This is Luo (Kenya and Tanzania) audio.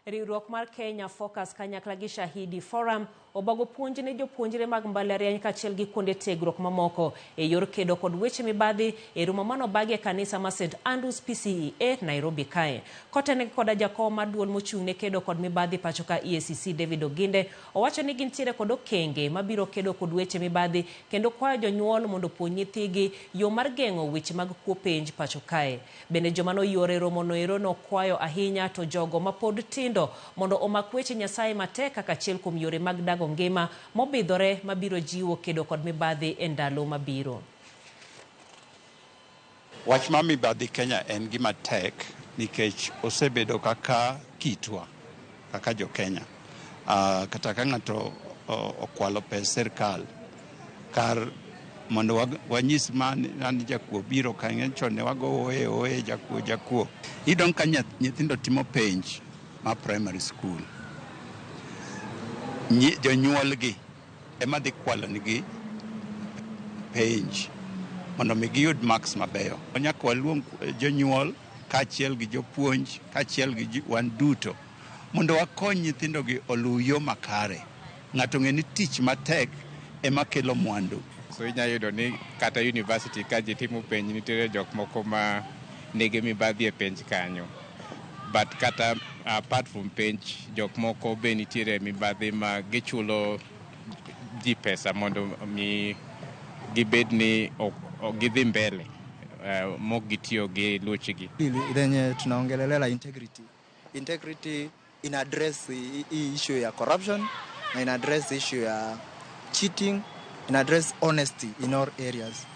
Riwruok mar Kenya Focus kanyakla gi Shahidi Forum obago puonj ne jopuonjre mag mbalariany kaachiel gi kuonde tiegruok mamoko e yor kedo kod weche mibadhi e romo mane obagi e kanisa mar St Andrews PCEA Nairobi kae. Kotenore koda jakom mar duol mochung' ne kedo kod mibadhi pachoka EACC David Oginde owacho ni gintiere kod okenge mabiro kedo kod weche mibadhi kendo kwayo jonyuol mondo opuonj nyithigi yo mar geng'o weche mag kuo penj pacho kae. Bende joma noyuoro e romonoero nokwayo ahinya to jogo mapod tindo mondo omak weche Nyasaye matek kaka achiel kuom yore mag dago ngima mobidhore mabiro jiwo kedo kod mibadhi e ndalo mabiro. Wach mar mibadhi Kenya en gima tek nikech osebedo kaka kitwa kaka jo Kenya. Kata ka ng'ato okwalo pes sirkal, kar mondo wanyis ma ni jakuo biro ka chon ne wago oye oye jakuo jakuo. Iyudo ka nyithindo timo penj ma primary school, jonyuolgi ema dhi kwalo nigi penj mondo mi giyud marks mabeyo. Nyaka waluong jonyuol kaachiel gi jopuonj kaachiel gi wan duto mondo wakony nyithindogi oluw yo makare. Ng'ato ng'e ni tich matek ema kelo mwandu. So inya yudo ni kata university ka ji timo penj nitiere jok moko ma nigi mibadhi e penj kanyo. But kata apart from penj, jok moko be nitiere mibadhi ma gichulo ji pesa mondo mi gibed ni gidhi mbele mok gitiyo gi luchgi. Lenye tunaongelelea integrity. Integrity ina address hii issue ya corruption na ina address issue ya cheating, ina address honesty in all areas.